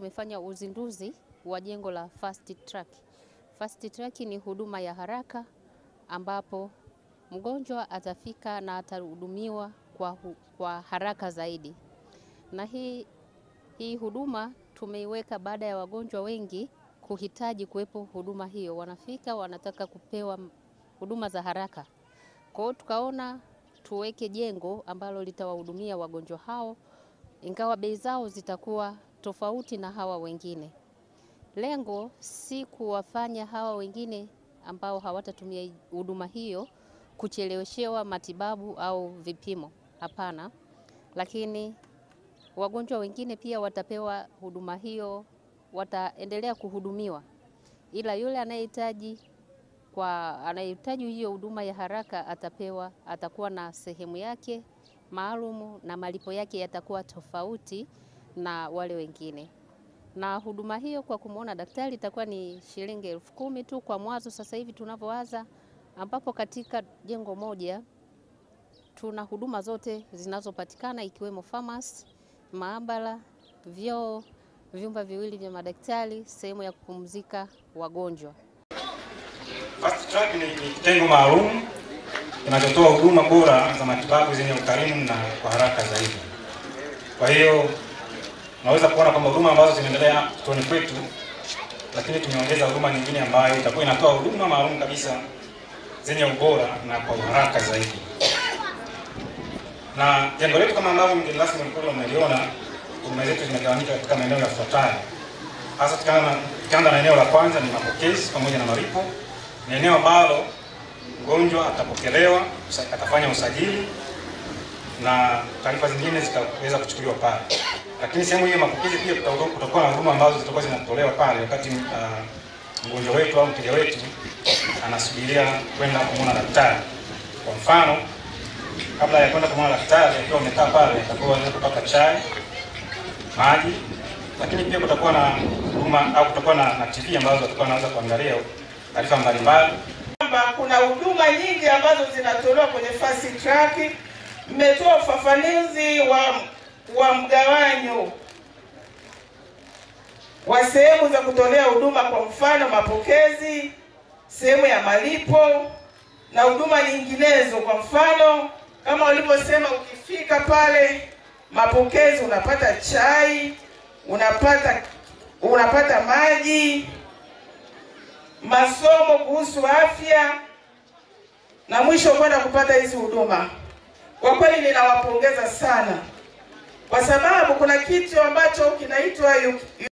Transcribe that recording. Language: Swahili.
Tumefanya uzinduzi wa jengo la Fast Track. Fast Track ni huduma ya haraka ambapo mgonjwa atafika na atahudumiwa kwa haraka zaidi. Na hii huduma tumeiweka baada ya wagonjwa wengi kuhitaji kuwepo huduma hiyo. Wanafika wanataka kupewa huduma za haraka. Kwa hiyo tukaona tuweke jengo ambalo litawahudumia wagonjwa hao, ingawa bei zao zitakuwa tofauti na hawa wengine. Lengo si kuwafanya hawa wengine ambao hawatatumia huduma hiyo kucheleweshewa matibabu au vipimo, hapana. Lakini wagonjwa wengine pia watapewa huduma hiyo, wataendelea kuhudumiwa. Ila yule anayehitaji hiyo huduma ya haraka atapewa, atakuwa na sehemu yake maalumu na malipo yake yatakuwa tofauti na wale wengine. Na huduma hiyo kwa kumuona daktari itakuwa ni shilingi 10,000 tu kwa mwanzo sasa hivi tunavyoanza, ambapo katika jengo moja tuna huduma zote zinazopatikana ikiwemo pharmacy, maabara, vyoo, vyumba viwili vya madaktari, sehemu ya kupumzika wagonjwa. Fast Track ni kitengo maalum kinachotoa huduma bora za matibabu zenye ukarimu na kwa haraka zaidi. Kwa hiyo naweza kuona kwamba huduma ambazo zinaendelea kituoni kwetu, lakini tumeongeza huduma nyingine ambayo itakuwa inatoa huduma maalum kabisa zenye ubora na kwa haraka zaidi. Na jengo letu kama ambavyo mgeni rasmi mkuu umeliona, huduma zetu zimegawanyika katika maeneo yafuatayo. Hasa tukianza na eneo la kwanza ni mapokezi pamoja na malipo. Ni eneo ambalo mgonjwa atapokelewa, atafanya usajili na taarifa zingine zitaweza kuchukuliwa pale. Lakini sehemu hiyo mapokezi pia kutakuwa na huduma ambazo zitakuwa zinatolewa pale wakati mgonjwa wetu au mteja wetu anasubiria kwenda kumuona daktari. Kwa mfano, kabla ya kwenda kumuona daktari akiwa amekaa pale atakuwa anaweza kupata chai, maji, lakini pia kutakuwa na huduma au kutakuwa na TV ambazo atakuwa anaweza kuangalia taarifa mbalimbali. Kuna huduma nyingi ambazo zinatolewa kwenye Fast Track. Mmetoa ufafanuzi wa mgawanyo wa sehemu za kutolea huduma, kwa mfano mapokezi, sehemu ya malipo na huduma nyinginezo. Kwa mfano kama ulivyosema, ukifika pale mapokezi unapata chai, unapata maji, masomo kuhusu afya na mwisho kwenda kupata hizi huduma. Kwa kweli ninawapongeza sana, kwa sababu kuna kitu ambacho kinaitwa